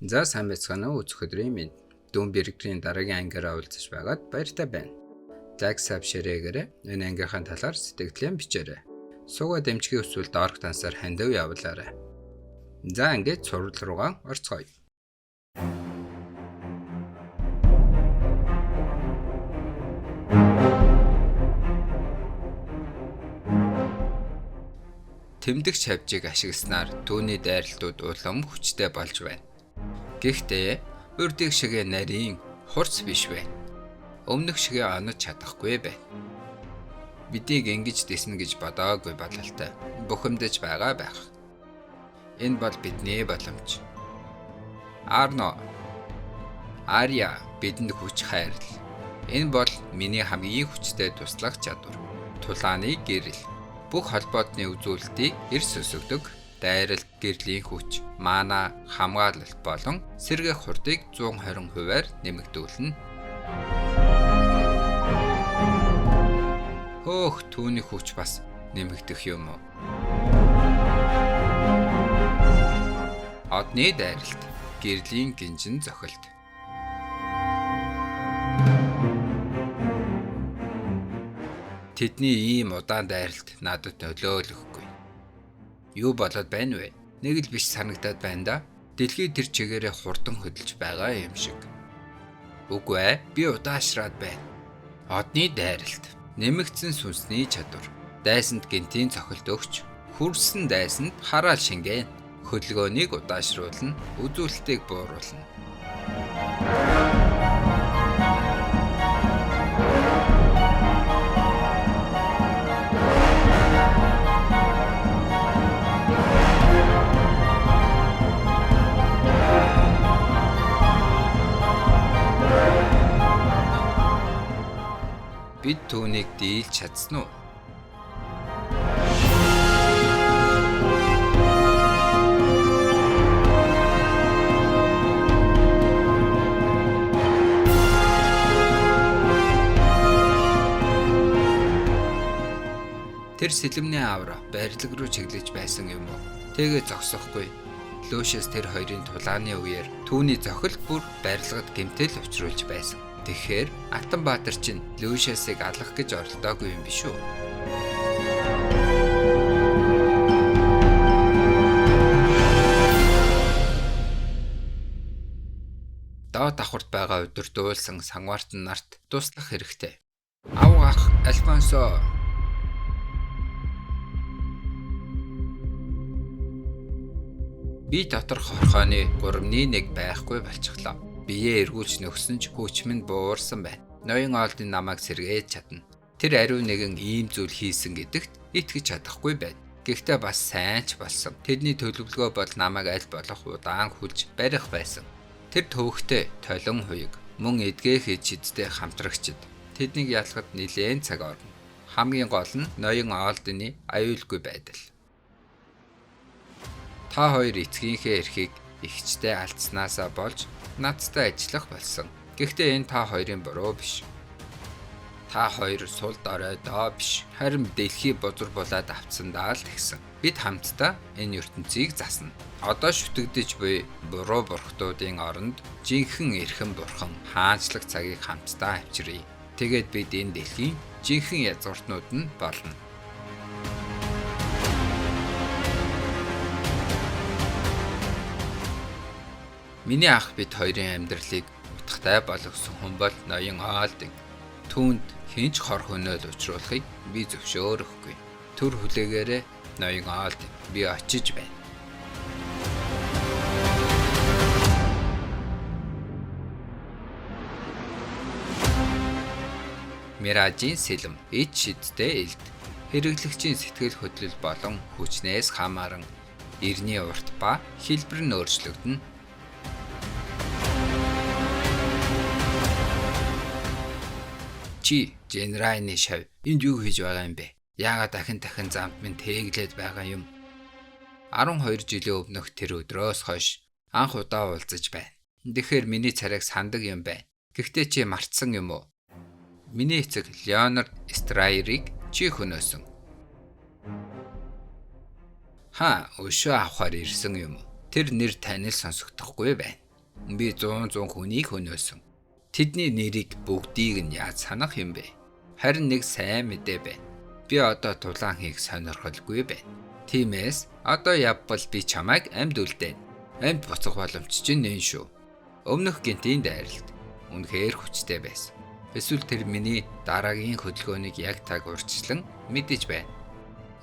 За сайн байцгаана уу, үзэх өдрийн мэнд. Doom Birgrin дараагийн ангиараа уулзаж байгаад баяртай байна. Лайк, sub, share хийгээрэй. Энэ ангийнхаа талаар сэтгэлдээ бичээрэй. Суугаа дэмжихийг хүсвэл доорх дансаар хандив явуулаарай. За ингээд сурвал руугаа орцгоё. Тэмдэг шавжийг ашигласнаар түүний дайралтууд улам хүчтэй болж байна. Гэхдээ урдыг шигээ нарийн хурц биш байна. Өмнөх шигээ онож чадахгүй байна. Бидийг ингэж дэснэ гэж бодоогүй бололтой. Бухимдаж байгаа байх. Энэ бол бидний боломж. Арно Ария бидэнд хүч хайрл. Энэ бол миний хамгийн хүчтэй туслах чадвар. Тулааны гэрэл. Бүх холбоотны үзүүлэлтийг эрс өсгөдөг. Дайралт, гэрлийн хүч, мана, хамгаалалт болон сэргээх хурдыг 120%-аар нэмэгдүүлнэ. Хөөх, түүний хүч бас нэмэгдэх юм уу? Одны дайралт, гэрлийн гинжин зохилт. Тэдний ийм удаан дайралт надад нөлөөлөхгүй. Юу болоод байна вэ? Нэг л биш санагдаад байна да. Дэлхий тэр чигээрээ хурдан хөдөлж байгаа юм шиг. Үгүй би удаашраад байна. Одны дайралт, нэмэгдсэн сүнсний чадвар, дайсанд гинтийн цохилт өгч, хүрсэн дайсанд хараал шингээн, хөдөлгөөнийг удаашруулна, үзүүлэлтийг бууруулна. Бид түүнийг дийлж чадсан уу? Тэр сэлэмний авра барилга руу чиглэж байсан юм уу? Тэгээ зогсохгүй. Лүүшэс тэр хоёрын тулааны үеэр түүний зохилт бүр барилгад гэмтэл учруулж байсан. Тэгэхээр Алтан Баатар чинь Лүүшэсийг алах гэж оролдоогүй юм биш үү? Доод давхарт байгаа удирдуулсан сангвартан нарт туслах хэрэгтэй. Авга ах Альфонсо. Би доторх хорхооны 3-ны 1 байхгүй болчихлоо. Биеэ эргүүлж нөхсөн ч хүч минь буурсан байна. Ноён Олдын намайг сэргээж чадна. Тэр ариун нэгэн ийм зүйл хийсэн гэдэгт итгэж чадахгүй байна. Гэхдээ бас сайн ч болсон. Тэдний төлөвлөгөө бол намайг аль болох удаан хүлж барих байсан. Тэр төвөгтэй толон хуйг мөн эдгээх шидтэй хамтрагчид. Тэднийг ялахад нэлээн цаг орно. Хамгийн гол нь ноён Олдны аюулгүй байдал. Та хоёр эцгийнхээ эрхийг эгчтэй алдснаасаа болж надтай ажиллах болсон. Гэхдээ энэ та хоёрын буруу биш. Та хоёр сул дорой доо биш. Харин дэлхий бузар булаад авцсандаа л тэгсэн. Бид хамтдаа энэ ертөнцийг засна. Одоо шүтэгдэж буй буруу бурхтуудын оронд жинхэнэ эрхэм бурхан хаанчлах цагийг хамтдаа авчиръя. Тэгээд бид энэ дэлхийн жинхэнэ язгууртнууд нь болно. Миний ах бид хоёрын амьдралыг утгатай болгосон хүн бол ноён Олдын. Түүнд хэн ч хор хөнөөл учруулахыг би зөвшөөрөхгүй. Төр хүлээгээрэй ноён Олдын. Би очиж байна. Миражийн сэлэм ид шидтэй элд. Хэрэглэгчийн сэтгэл хөдлөл болон хүчнээс хамааран эртний урт ба хэлбэр нь өөрчлөгдөнө. Чи Генрайны шав энд юу хийж байгаа юм бэ? Яагаад дахин дахин замд минь тэглээд байгаа юм? 12 жилийн өмнөх тэр өдрөөс хойш анх удаа уулзаж байна. Тэгэхээр миний царайг сандаг юм байна. Гэхдээ чи мартсан юм уу? Миний эцэг Леонард Страйерыг чи хөнөөсөн. Ха, өшөө авахар ирсэн юм уу? Тэр нэр танил сонсогдохгүй байна. Би 100 хүнийг хөнөөсөн. Тэдний нэрийг бүгдийг нь яаж санах юм бэ? Харин нэг сайн мэдээ байна. Би одоо тулаан хийх сонирхолгүй байна. Тиймээс одоо явбал би чамайг амьд үлдээнэ. Амьд буцах боломж чинь нэн шүү. Өмнөх гинтийн дайралт үнэхээр хүчтэй байсан. Эсвэл тэр миний дараагийн хөдөлгөөнийг яг таг урьдчилан мэдэж байна.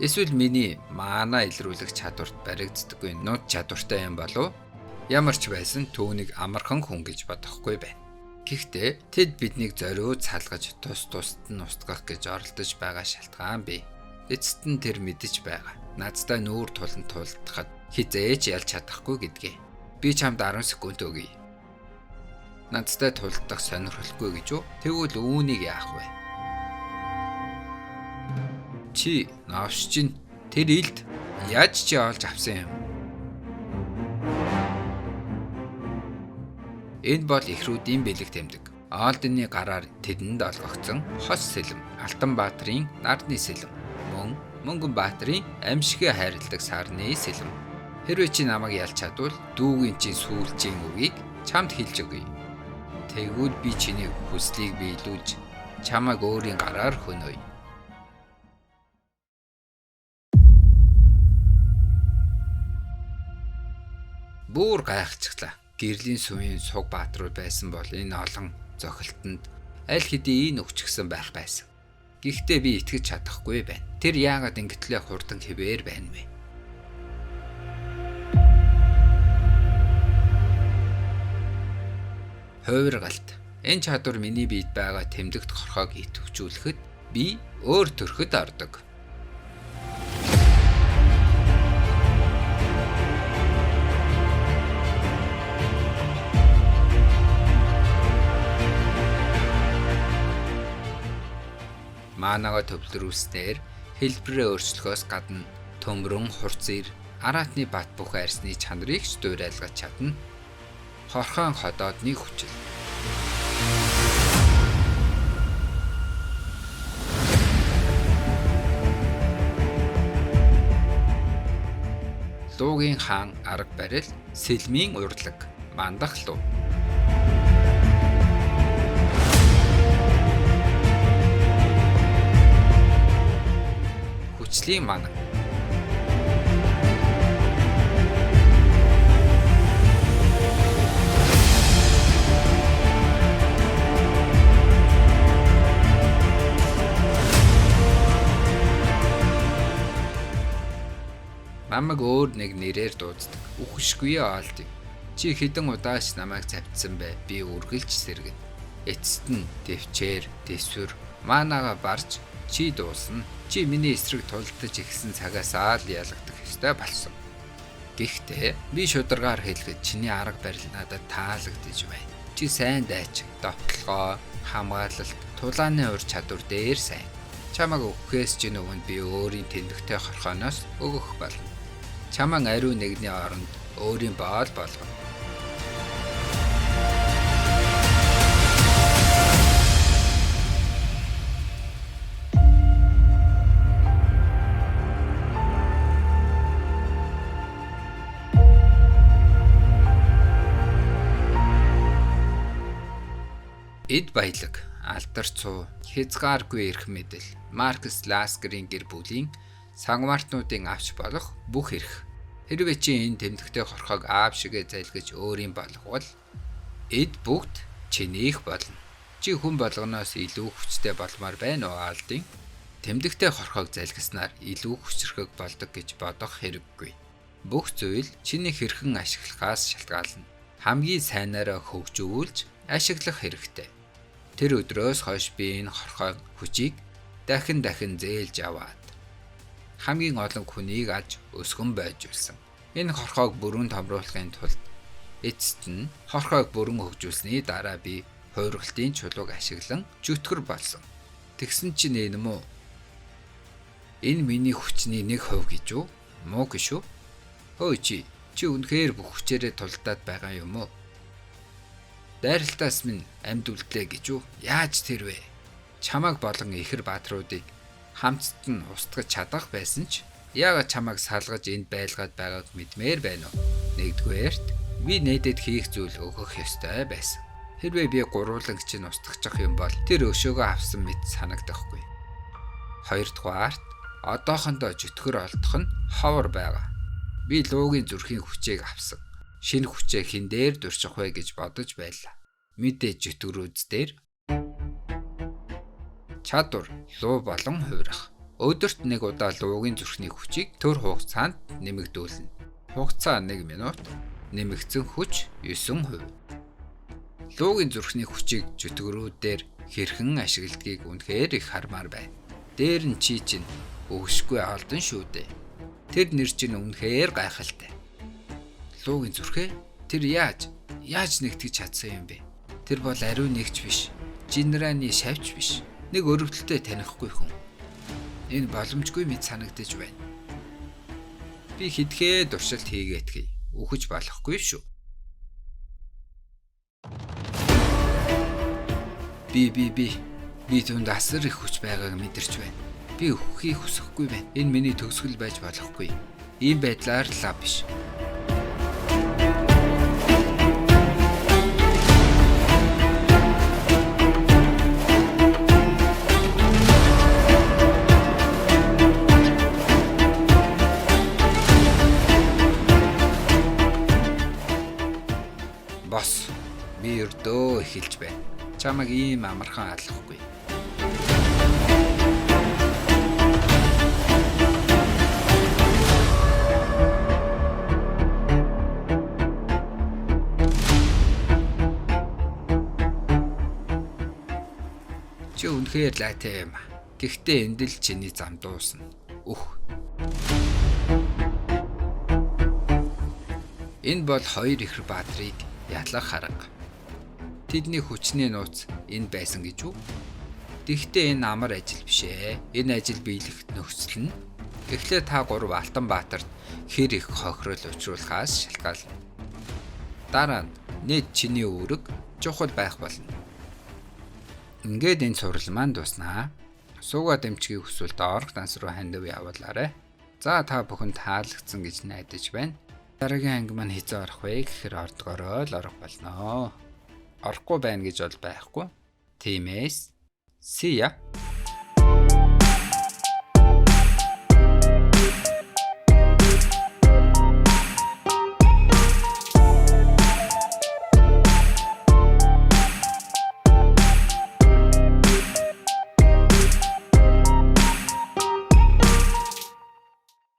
Эсвэл миний маана илрүүлэх чадварт баригддаггүй нууд чадвартай юм болов? Ямар ч байсан түүнийг амархан хүн гэж бодохгүй байна. Гэхдээ тэд биднийг зориуд салгаж тус тусад нь устгах гэж оролдож байгаа шалтгаан бий. Эцэст нь тэр мэдэж байгаа. Надтай нүүр тулан тулдахад хизээж ялж чадахгүй гэдгээ. Би чамд 10 секунд өгье. Надтай тулдах сонирхолгүй гэж үү? Тэгвэл үүнийг яах вэ? Чи новш чинь тэр илд яаж чи олж авсан юм? Энэ бол эхрүүдийн бэлэг тэмдэг. Олдны гараар тэдэнд олгогдсон хос сэлэм, Алтанбаатарын нарны сэлэм, мөн Мөнгөн Баатрын амьшгаа хайрладаг сарны сэлэм. Хэрвээ чи намайг ялж чадвал дүүгийн чинь сүүлчийн үгийг чамд хэлж өгье. Тэгвэл би чиний хүслийг биелүүлж чамайг өөрийн гараар хөнөөе. Бүр гайхчихлаа. Гэрлийн суйн суг бааtruуд байсан бол энэ олон зохилтонд аль хэдийн өгчихсөн байх байсан. Гэхдээ би итгэж чадахгүй байна. Тэр яагаад ингэтлээ хурдан хэвээр байна вэ? Хувиргалт. Энэ чадвар миний биед байгаа тэмдэгт хорхоог идэвхжүүлэхэд би өөр төрхөд ордог. Манагаа төвлөрүүлснээр хэлбэрээ өөрчлөхөөс гадна төмрөн, хурц ир, араатны бат бөх арьсны чанарыг ч дуурайлгаж чадна. Хорхон ходоодны хүчил. Луугийн хаан арга барил, сэлмийн урлаг, мандах луу. Хүчлийн манан. Намайг өөр нэг нэрээр дууддаг. Үхэшгүй Олд. Чи хэдэн удаач намайг завьдсан бэ? Би үргэлж сэргэнэ. Эцэст нь төвчээр, дэсвэр манаага барж чи дуусна. Чи миний эсрэг тулдаж эхэлсэн цагаасаа л ялагдах ёстой болсон. Гэхдээ би шударгаар хэлэхэд чиний арга барил надад таалагдж байна. Чи сайн дайчин, довтлогоо, хамгаалалт, тулааны ур чадвар дээр сайн. Чамайг өгөхөөс чинь өмнө би өөрийн тэмдэгтэй хорхооноос өгөх болно. Чаман ариун нэгний оронд өөрийн боол болгоно. Эд баялаг, алдар цуу, хязгааргүй эрх мэдэл, Маркс Ласкерийн гэр бүлийн сангамартнуудын авч болох бүх эрх. Хэрвээ чи энэ тэмдэгтэй хорхоог аав шигээ залгиж өөрийн болговол эд бүгд чинийх болно. Чи хүн болгоноос илүү хүчтэй болмоор байна уу Алдын? Тэмдэгтэй хорхоог залгиснаар илүү хүчрхэг болдог гэж бодох хэрэггүй. Бүх зүйл чиний хэрхэн ашиглахаас шалтгаална. Хамгийн сайнаараа хөгжүүлж ашиглах хэрэгтэй. Тэр өдрөөс хойш би энэ хорхой хүчийг дахин дахин зээлж аваад хамгийн олон хүнийг аж өсгөн байжуулсан. Энэ хорхоог бүрэн томруулахын тулд эцэст нь хорхоог бүрэн хөгжүүлсний дараа би хувиргалтын чулууг ашиглан чөтгөр болсон. Тэгсэн чинь энэ мүү? Энэ миний хүчний 1% гэж үү? Муу гэж үү? Хөөе чи үнэхээр бүх хүчээрээ тулдаад байгаа юм уу? Дайралтаас минь амьд үлдлээ гэж үү? Яаж тэр вэ? Чамайг болон ихэр бааtruудыг хамтд нь устгаж чадах байсан ч яагаад чамайг салгаж энд байлгаад байгааг мэдмээр байна уу? Нэгдүгээрт Би нээдэд хийх зүйл өгөх ёстой байсан. Хэрвээ би гурвууланг чинь устгачих юм бол тэр өшөөгөө авсан мэт санагдахгүй. Хоёрдугаарт одоохондоо чөтгөр олдох нь ховор байгаа. Би луугийн зүрхийн хүчийг авсан. Шинэ хүчээ хэн дээр дурших вэ гэж бодож байлаа. Мэдээж чөтгөрүүд дээр чадвар луу болон хувирах. Өдөрт нэг удаа луугийн зүрхний хүчийг төр хугацаанд нэмэгдүүлнэ. Хугацаа 1 минут, нэмэгдсэн хүч 9%. Луугийн зүрхний хүчийг чөтгөрүүдээр хэрхэн ашигладгийг үнэхээр их хармаар байна. Дээр нь чи чинь өгшгүй олдон шүү дээ. Тэр нэр чинь үнэхээр гайхалтай. Луугийн зүрхээ тэр яаж нэгтгэж чадсан юм бэ? Тэр бол ариун нэгч биш. Жинраны шавч биш. Нэг өрөвдөлтөй танихгүй хүн. Энэ боломжгүй мэт санагдаж байна. Би хэдхээ туршилт хийгээтгэе. Үхэж болохгүй шүү. Би түнд асар их хүч байгааг мэдэрч байна. Би үхэхийг хүсэхгүй байна. Энэ миний төгсгөл байж болохгүй. Ийм байдлаар лав биш. Бос, би өрдөө эхэлж байна. Чамайг ийм амархан алахгүй. Чи үнэхээр лайтай юм. Гэхдээ энд л чиний зам дуусна. Үх. Энэ бол хоёр ихэр баатрыг ялах арга. Тэдний хүчний нууц энэ байсан гэж үү? Тэгэхдээ энэ амар ажил биш ээ. Энэ ажил биелэх нөхцөл нь эхлээд та гурав Алтан Баатарт хэр их хохирол учруулахаас шалтгаална. Дараа нь нийт чиний үүрэг чухал байх болно. Ингээд энэ сурал маань дууснаа. Суугаа дэмжихийг хүсвэл доорх данс руу хандив явуулаарай. За та бүхэн таалагдсан гэж найдаж байна. Дараагийн анги маань хэзээ орох вэ гэхээр ордгороо л орох болно. Орохгүй байна гэж бол байхгүй. Тиймээс see ya.